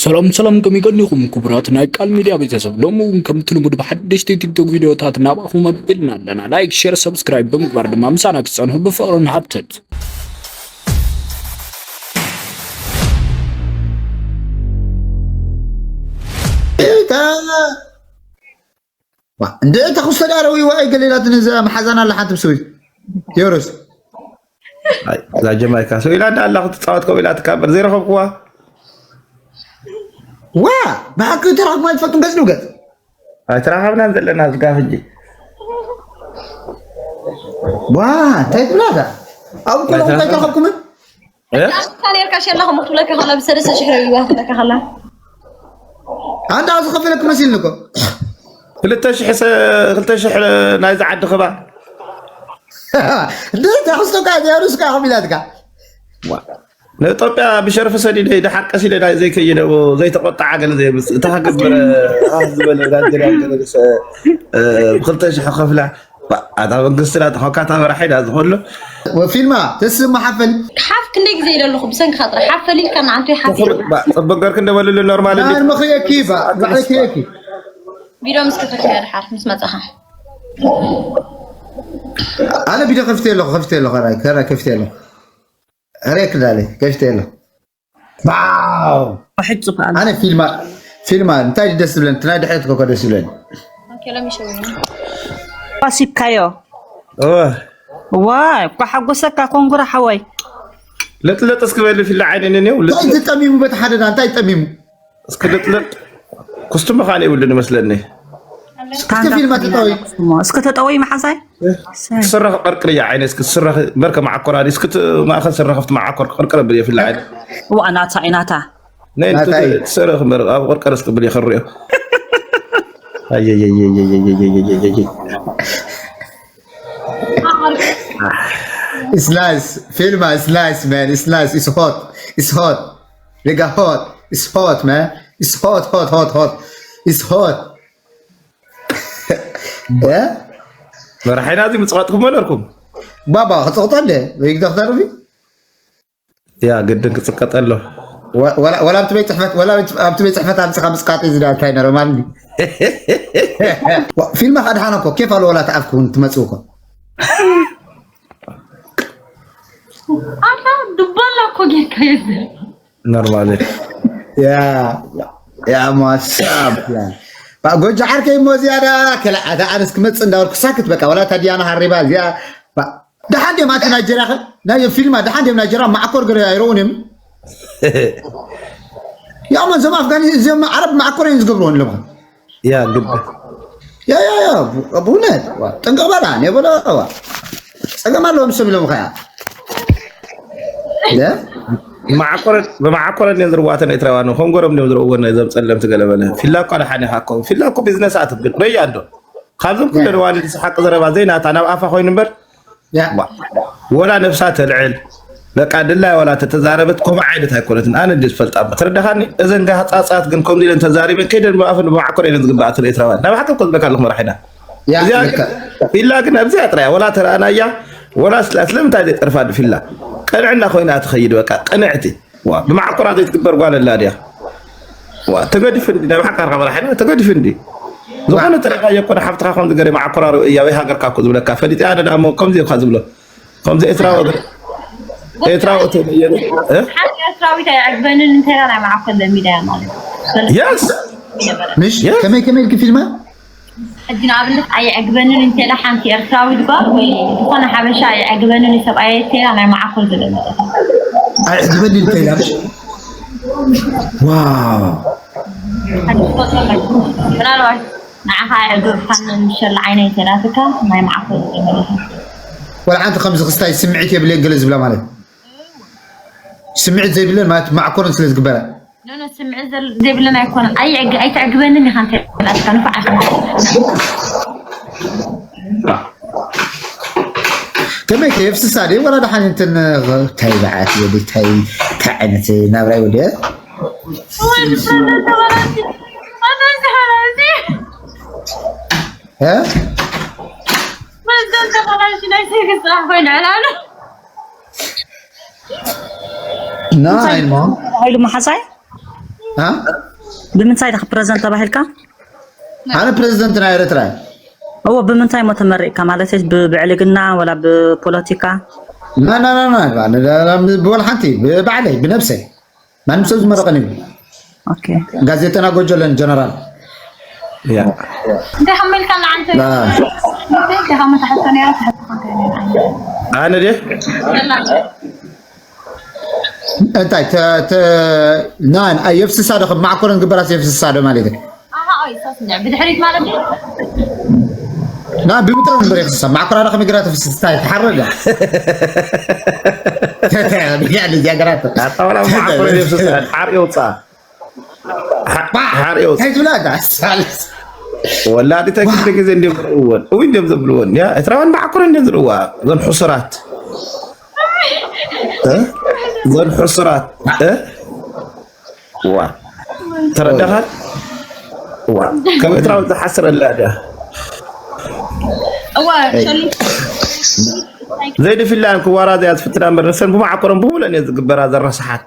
ሰላም ሰላም፣ ከመይ ቀኒኹም ክቡራት ናይ ቃል ሚድያ ቤተሰብ? ሎሚ እውን ከምቲ ልሙድ ብሓደሽቲ ቲክቶክ ቪድዮታት ናባኹም ኣቢልና ኣለና። ላይክ፣ ሼር፣ ሰብስክራይብ ብምግባር ድማ ምሳና ክትጸንሑ ብፍቕሪ ንሓትት። እታ ዋ፣ እንደ እታ ክስተዳረዊ ዋይ ገሌላት ነዛ መሓዛና ኣላ ሓንቲ ብስዊ ዮሮስ ኣይ፣ እዛ ጀማይካ ሰው ኢላ እንዳ ኣላ ክትፃወት ከምኡ ኢላ ትካበር ዘይረኸብኩዋ። ዋ፣ ብሓቂ ተራኽብና ትፈልጡ ገጽ ንገጽ ኣይተራኸብናን ዘለና ዝጋ ሕጂ። ዋ፣ እንታይ ትብላታ? ኣብ ኮሎ እንታይ ተረኸብኩምን? እ? ኣካ ኔርካ ሸላ ከምኡ ትብለካ ከላ ብሰለስተ ሽሕ ረቢዋ ትብለካ ከላ ኣንዳ ዝኸፈለክ መሲልኒ እኮ። ክልተ ሽሕ ሰ- ክልተ ሽሕ ናይዚ ዓዲ ኽባ እንደ ተኽስቶካ ዚያሩስካ ከሚላትካ ንኢትዮጵያ ብሸርፊ ሰዲደ ድሓር ቀሲደ ናይ ዘይከይደ ዘይተቆጣዓ ገለ ዘይምስ እታ ክገብረ ዝበለ ናይጀርያ ገለ ብክልተ ሽሕ ከፍላ ኣታ መንግስትና ተኸካታ መራሒና ዝኸሎ ፊልማ ተስማ ሓፈል ሓፍ ክንደይ ግዜ ኢለ ኣለኹ ብሰንኪ ኻጥረ ሓፍ ፈሊልካ ንዓንቱ ሓፍ ጽቡቅ ገርክ እንደበልሉ ኖርማል እንዲ ናን ምኽሪ የኪባ ምኽሪ የኪ ቪድዮ ምስ ከፈትካ ድሓር ምስ መጻኻ ኣነ ቪድዮ ከፍተ ኣለኹ ከፍተ ኣለኹ ራይ ከራ ከፍተ ኣለኹ ሬክ ዳለ ከፍተ ኣለኹ ዋው ውሕድ ጽቡቅ ኣነ ፊልማ ፊልማ እንታይ ደስ ዝብለን ትናይ ድሕረት ኮኮ ደስ ዝብለን ኦኬ ለሚሸወይ ዋሲብካዮ ኦ ዋይ እኳ ሓጎሰካ ኮንጉራ ሓወይ ለጥለጥ እስኪ በል ፊላ ዓይነንን ይው እንታይ ተጠሚሙ በቲ ሓደዳ እንታይ ጠሚሙ እስኪ ለጥለጥ ኩስቱ መኻን ይብልን ይመስለኒ እስከ ፊልማ ተጠዊ እስከ ተጠወይ መሓዛይ ትስረኽ ቅርቅር እያ ዓይነ እስኪ ትስረኽ በርከ መዓኮር ኣዲ እስኪ ማእኸል ስረኸፍቲ መዓኮር ቅርቅር ብየ ፊላ ዓይነ እዋ ናታ ኢናታ ናይ ናታይ። ትስረኽ በር ኣብ ቅርቅር እስኪ ብየ ክሪኦ It's nice. Filma, it's nice, man. It's nice. It's hot. It's hot. They got hot. It's hot, man. It's hot, hot, hot, hot. It's hot. Yeah? መራሒና እዚ ምፅቃጥኩም መለርኩም ባባ ክፅቕጠ እንደ ወይ ግዳ ክተርፊ ያ ግድን ክፅቀጠ ኣሎ ወላ ኣብቲ ቤት ፅሕፈት ወላ ኣብቲ ቤት ፅሕፈት ኣምፅኻ ምፅቃጥ እዩ ዝዳ እንታይ ነረ ማለት ፊልማ ከድሓነ እኮ ኬፍ ኣለ ወላ ተኣፍክ እውን ትመፅእ እኮ ኣታ ድባላ እኮ ጌርካ የዘ ኖርማል ያ ያ ማሻ ጎጆ ዓርከይ እሞ ዝያዳ ከለዓታ ኣነስ ክመፅእ እንዳበልኩ ሳክት በቃ ወላ ታዲያና ሃሪባ እዚኣ ደሓን ድዮም ኣቲ ናይጀርያ ናይ ፊልማ ደሓን ድዮም ናይጀርያ ማዕኮር ገለ ኣይረኡን እዮም ያማ እዞም ኣፍጋኒ እዚኦም ዓረብ ማዕኮር እዮም ዝገብርዎ ኣለኹ ያ ግብ ያ ያ ያ ብእውነት ጥንቅቕ በላ ኔበሎ ጸገም ኣለዎም ሰብ ኢሎም ከያ ብመዓኮረን እዮም ዝርዋተን ኤርትራውያን ኮንጎሮም እዮም ዝርእወን እዞም ጸለምቲ ገለበለ ፊላ እኳ ደሓን ኢኻ እኮ ፊላ እኮ ቢዝነስ ኣትብል ረያ እንዶ ካብዞም ኩለን ዋልድ ሓቂ ዘረባ ዘይናታ ናብ ኣፋ ኮይኑ እምበር ወላ ነብሳ ተልዕል በቃ ድላይ ዋላ ተተዛረበት ከምኡ ዓይነት ኣይኮነትን ኣነ እንዲ ዝፈልጣ እሞ ተረዳኻኒ እዘን ጋህፃፃት ግን ከምዚ ኢለን ተዛሪበን ከይደን ብኣፈን ብማዕኮር ኢለን ዝግብኣትን ኤርትራውያን ናብ ሓቂ እኮ ዝብለካ ኣለኹ መራሒና እዚኣ ግን ፊላ ግን ኣብዚኣ ጥራያ ወላ ተረኣናያ ወላ ስለምንታይ ዘይጠርፋ ፊላ ቅንዕና ኮይና ትኸይድ በቃ ቅንዕቲ ብማዕኮራ ዘይትግበር ጓል ኣላ ድያ ተገዲፍ እንዲ ናይ ብሓቃርካ መራሒና ተገዲፍ እንዲ ዝኾነ ተረኻዮ እኮ ንሓፍትኻ ከምዚ ገረ ማዕኮራሩ እያ ወይ ሃገርካ እኮ ዝብለካ ፈሊጠ ኣነ ዳሞ ከምዚ ኢልካ ዝብሎ ከምዚ ኤርትራዊ ኤርትራዊ ተለየ ሓንቲ ኤርትራዊት ኣይዕግበንን እንተላ ናይ ማዕኮር ለሚዳያ ማለት የስ ምሽ ከመይ ከመይ ኢልኪ ፊልማ ሕጂ ንኣብነት ኣይዕግበንን እንተላ ሓንቲ ኤርትራዊት ጓል ወይ ዝኾነ ሓበሻ ኣይዕግበንን ሰብኣየ እንተላ ናይ ማዕኮር ዝለመደ ኣይዕግበኒ እንተላ ምሽ ዋው ምናልባት ንዓኻ ኣዕግብካን ምሸል ዓይነይ ተላትካ ናይ ማዕኮር ዝለመደ ወላ ሓንቲ ከምዚ ክስታይ ስምዒት የብለየን ገለ ዝብላ ማለት ስምዒት ዘይብለን ማለት ማዕኮረን ስለ ዝግበራ ኖኖ ስምዒት ዘይብለን ኣይኮነን ኣይዕግ ኣይትዕግበንን ኢኻ እንተ ናትካ ንፉዓት ከመይ ከየፍስሳ ድየ ወላ ደሓን እንትን ታይ በዓት ወዲ ታይ ታይ ዓይነት ናብራይ ወዲ ናይ ሰይፊ ስራሕ ኮይኑ ዕላሉ ናይ ማ ተባሂሉ መሓዛይ ها ብምንታይ ዲኻ ፕረዚደንት ተባሂልካ? أنا بريزيدنت ናይ ኤርትራ እዎ ብምንታይ ሞ ተመሪቕካ ማለት እዩ? ብብዕልግና ወላ ብፖለቲካ? لا لا لا لا لا لا لا ብወላ ሓንቲ ብባዕለይ ብነብሰይ ማንም ሰብ ዝመረቐኒ እዩ ኦኬ ጋዜጠና ጎጆለን ጀነራል ያ እንታይ ሓመልካ ንዓንተ لا እንታይ ሓመልካ ሓቶ ነራ ተሓቶ ኣነ ደ እንታይ ተ ተ ናን የፍስሳ ዶ ከም ማዕኮረን ግበራት የፍስሳ ዶ ማለት እዩ ኣሃ ኦይ ሶስኛ ብድሕሪት ማለት እዩ ና ብምጥረ ንበር የፍስሳ ማዕኮራ ዶ ከመይ ግራ ተፍስሳ ተሓረዳ ተተ ብያ ልዚያ ግራት ኣጣውላ ማዕኮረ የፍስሳ ሓር ይውፃ ሓር ይውፃ እንታይ ትብላ ዳ ሳልስ ወላዲተ ክልተ ግዜ እንዲም ዝርእወን እው እንዲም ዝብልወን ያ ኤርትራውያን ማዕኮረ እንዲም ዝርእዋ እዞን ሕሱራት እ? እዞን ሕሱራት እ? ዋ ተረዳኻት ዋ ከም ኤርትራዊ ዝሓስረላ ድያ እዋ ሸሊ ዘይድፊላን ክዋራ እዚኣ ዝፍትና እምበር ንሰን ብማዕኮረን ብሙሉእን እየ ዝግበራ ዘረስሓት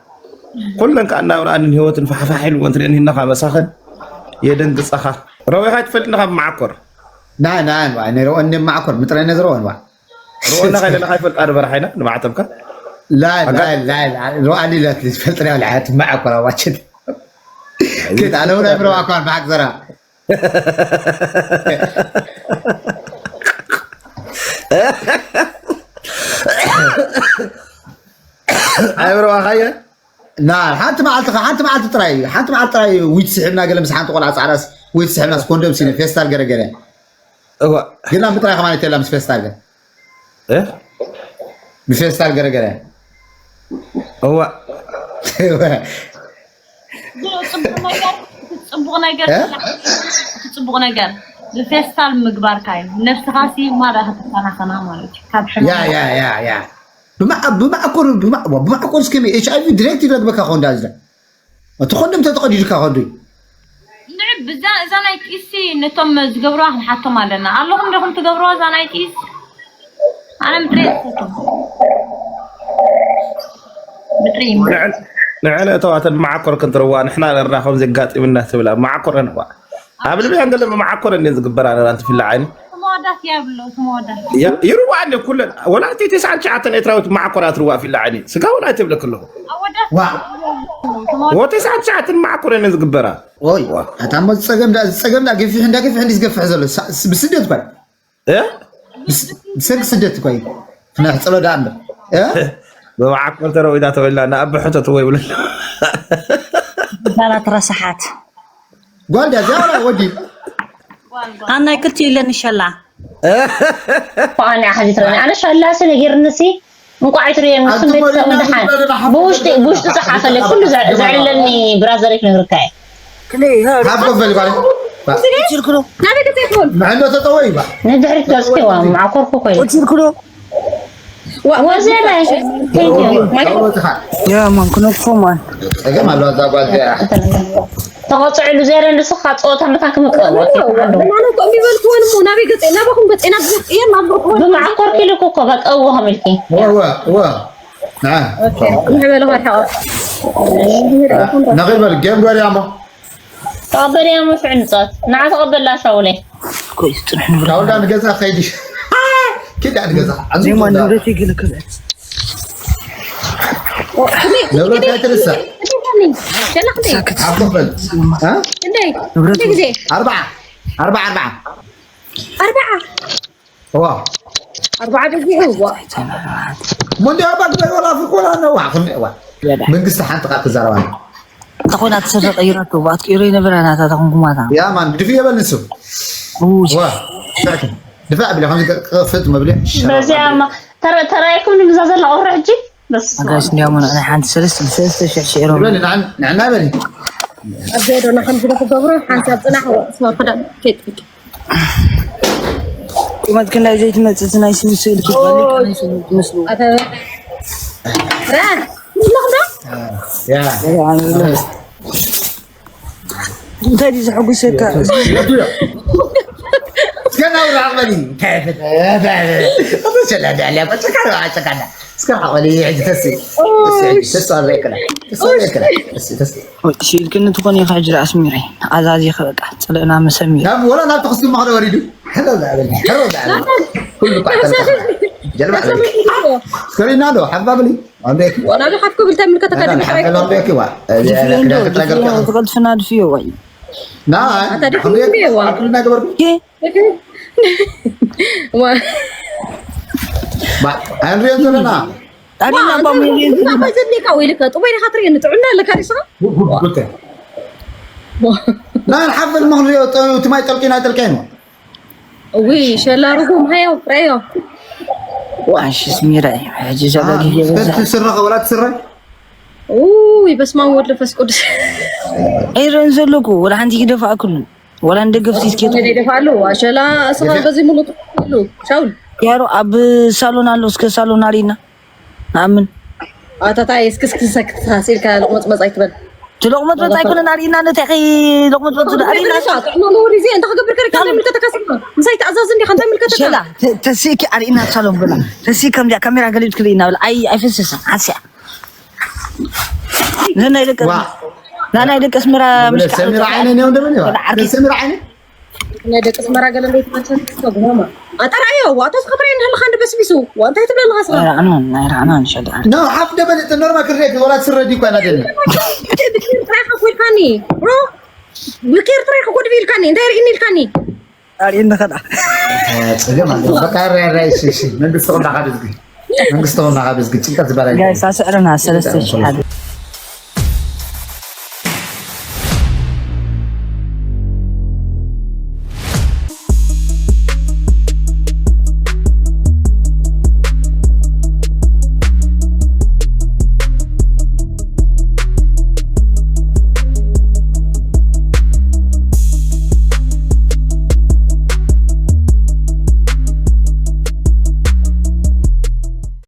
ኩለን ከዓ እናብርኣንን ህይወትን ፋሕፋሕ ኢልወን ትርእየን ሂናኻ መሳኸን የደንግፀኻ ረዊኻ ትፈልጥኒ ካብ መዓኮር ናይ ናይ ዋ ነረኦ እንደ ማዕኮር ምጥረ ነዝረኦ ዋ ርኦና ከይለና ከይፈልጣ ነበረ ሓይና ንማዕተብካ لا لا لا لا روح لي لا تفلت لي ولا حياة معك ولا واجد كده انا ولا برا اكون معك زرا ኣይብረዋኻየ ና ሓንቲ መዓልቲ ሓንቲ መዓልቲ ጥራይ እዩ ሓንቲ መዓልቲ ጥራይ እዩ ዊት ስሕብና ገለ ምስ ሓንቲ ቆልዓ ፃዕዳስ ዊት ስሕብናስ ኮንዶም ሲነ ፌስታል ገረገረ እዋ ግና ምጥራይ ከማን ተላ ምስ ፌስታል ገ እ? ምስ ፌስታል ገረገረ እዋ ጽቡቅ ነገር ጽቡቅ ነገር እ? ጽቡቅ ነገር ብፌስታል ምግባርካ እዩ ነብስኻ ሲ ማራ ከተከናኸና ማለት እዩ ካብ ሕማም ያ ያ ያ ያ ብማ- ብማዕኮር ብማ- ብማዕኮር እስከ ኤች ኣይቪ ዲሬክት ይረግበካ ከ እንዳዚ እቲ ኮንዶም ተተቀዲድካ ከዱ ንዕ ብዛ እዛ ናይ ጢሲ ነቶም ዝገብሩዋ ክንሓቶም ኣለና ኣለኹም ዶ ትገብሩዋ እዛ ናይ ጢስ ኣነ ምጥሪ ትፈቶም ምጥሪ ንዕን እተዋተን መዓኮር ክንትርዋ ንሕና ነርና ከም ዘጋጢምና ትብላ መዓኮረን ዋ ኣብ ልብያን ገለ መዓኮረን እየ ዝግበራ ነራ እንትፍላ ዓይኒ ተመዋዳት ያብሎ ተመዋዳት ይርዋ እንደ ኩለን ወላ እቲ ተስዓን ትሽዓተን ኤርትራዊት መዓኮር ኣትርዋ ፊላ ዓይኒ ስጋ ወላ ኣይትብለክ ኣለኹ ኣወዳት ዋ ወ ተስዓን ትሽዓተን መዓኮረን እየ ዝግበራ ኦይ ኣታ እሞ ዝፀገም ዳ ዝፀገም ዳ ገፊሕ እንዳ ገፊሕ እንዲ ዝገፍሕ ዘሎ ሳ- ስ- ብስደት ኳ እ? ብስ- ብሰንኪ ስደት ኳ እዩ ክነሕፀሎ ዳ እምበር እ? ብመዓኮር ተረዊዳ ተበላ ንኣቦ ሕተትዎ ይብለና ጋላት ረሳሓት ጓል ዳ እዚኣ ወላ ወዲ ኣናይ ክልቲኡ ኢለን ይሸላ ኣነ ሓዚ ትረኒ ኣነ ሻላ ስለ ጌርንሲ እንቋዕ ኣይትርእየኒ ንስም ቤተሰብ ምድሓን ብውሽጢ ብውሽጢ ፀሓፈለይ ኩሉ ዘዕልለኒ ብራዘረይ ክነግርካ እየ ካብ ኮፈል ጓል ችልክሎ ምዕኖ ተጠወይ ባ ንድሕሪት ገፅኪ ዋ ማዕኮርኩ ኮይኑ ችልክሎ ወዘላይ ወጥኻ ያ ማን ክነፎ ማን ፀገም ኣለዋ እዛ ጓል እዚኣ ተቐፅዕሉ ዘረ ንስኻ ፀወታ መታን ክምቀወ ማለት እኮ የሚበልኩ ወንሞ ናበይ ገፀ ናባኹም ገፀ ናብ ዝቅየር ናብ ዝቅወር ብመዓኮርኪ ልኩ እኮ በቃ እዎ ከሚልኪ ወ ወ ንሕበለ ኳርሓቆ ነኺበል ጌም ገሪያ እሞ ተቐበልያ መስዕ ንፀት ንዓ ተቐበላ ሻውለይ ኮይ ፅንሕ ንብላ ካውላ ንገዛ ከይዲ ኪዳ ንገዛ ዜማ ንብረት ይግልክል ንብረት ኣይትርሳ ኣብ ኮፈል እንደይ እንደ ጊዜ ኣርባዓ ኣርባዓ ኣርባዓ ኣርባዓ ዋ ኣርባዓ በዚሑ ዋ ሞንዲ ኣባ ግበር ወላ ፍርቅ ወላ ነዋ ክንዋ መንግስቲ ሓንቲ ቃል ትዛረባ ተኾይና ተሰፈ ቀይራቶ ኣትቀይሮ ይነበረ ናታ ተኾንኩማታ ያ ማን ድፊ የበል ንሱ ዋ ድፋዕ ብለ ከምዚ ክፍት መብለ በዚኣ ተራይኩም ንምዛ ዘላ ቁርሕ ሕጂ በስ ኣጋሽ እንዲያሞ ናይ ሓንቲ ሰለስተ ሰለስተ ሽሕ ሽዕሮ በል ንዕና በል ኣብ ዘዶና ከም ዝገብሮ ሓንሳብ ፅናሕ ወቅስማ ክዳን ከይጥፍቅ ቁመት ክንዳይ ዘይትመፅእ ናይ ስምስል ክትበልቅ ናይ ስምስል ትመስሉ ያ እንታይ ድዩ ዘሐጉሰካ እስከ ናብራ ኣቕበሊ እንታይ ፈተ ሸላዳ ኣልያ ቆጨካ ጨካና እስከ ሓቐሊ ሕጂ ተሲ ተስፋ ዘይከላ ተስፋ ዘይከላ ተስፋ ሽልክኒ ትኾን ኢኻ ሕጂ ኣስሚረይ ኣዛዚ በቃ ፅልእና መሰሚር ናብ ወላ ናብ ተኽሲ ማኽለ ወሪዱ ሕረ ዛዕበል ሕረ ዛዕበል ኩሉ ኳዕተል ጀልባ ከሪና ዶ ሓባብሊ ኣምቤክ ወላ ሓፍ ክብል ተምልከተካ ሓበል ኣምቤክ ዋ ዝቐልፍና ድፍዮ ወይ ና ኣምቤክ ኩልና ገበርኩ ኣይንሪኦ ዘለና ኣሪና ባሙሪዝልካ ወይ ልካ ጥበይ ዲኻ ትርእየኒ ጥዑና ኣለካ ዲስኻ ናን ሓፈል መኽንሪኦ እቲ ማይ ጠልቂና ጠልቀይሞ እዊ ሸላ ርጉም ሃዮ ረዮ ዋሽስ ሚረ ሕጂ ዘበ ግዜ ትስረኸ ወላ ትስረ ውይ በስመ ኣብ ወወልድ ወመንፈስ ቅዱስ ኣይረን ዘለኩ ወላ ሓንቲ ይደፋእክሉ ወላ እንደገፍ ሲስኬት ይደፋሉ ሸላ ስኻ በዚ ሙሉ ትሉ ሻውል ያሮ ኣብ ሳሎን ኣሎ እስከ ሳሎን ኣሪና ኣምን ኣታታይ እስክስክሰክትሳሲልካ ልቕመፅመፅ ኣይትበል ትልቕመፅመፅ ኣይኮነን ኣሪና ነታይ ኸይ ልቕመፅመፅ ኣሪና ጥዕና ነውሪ እዚ እንታይ ክገብር ከሪካ እንታይ ምልከተካ ስማ ምሳይ ተኣዛዝ እንዲኻ እንታይ ምልከተካ ሸላ ተስእኪ ኣሪና ሳሎም ብላ ተስእ ከምዚኣ ካሜራ ገሊብት ክልኢና ብላ ኣይ ኣይፈስስን ሓስያ ንናይ ደቂ ንናይ ደቂ ኣስመራ ሰሚራ ዓይነ ነው እንደምን ይዋ ሰሚራ ዓይነ ናይ ደቂ ኣስመራ ገለ እንደይትመልሰን ተጉማማ ኣጠራዮ ዋቶስ ከተራይ እንሃለካ እንደ በስቢሱ ዋንታይ ትብለ ኣለካ ስራ ራዕናን ናይ ራዕናን ሸዳ ኖ ሓፍ ደበል እቲ ኖርማ ክሬት ወላ ትስረዲ እኳ ናደኒ ብኬር ጥራይ ከፍ ኢልካኒ ብሮ ብኬር ጥራይ ከፍ ኢልካኒ እንታይ ርኢኒ ኢልካኒ ኣርእየኒ ከዳ ጸገም ኣሎ በቃ ራይ ራይ እሺ እሺ መንግስቲ ኹና ካብ ዝግ መንግስቲ ኹና ካብ ዝግ ጭንቀት ዝበላ ጋይስ ኣስዕረና ሰለስተ ሺሕ ሓደ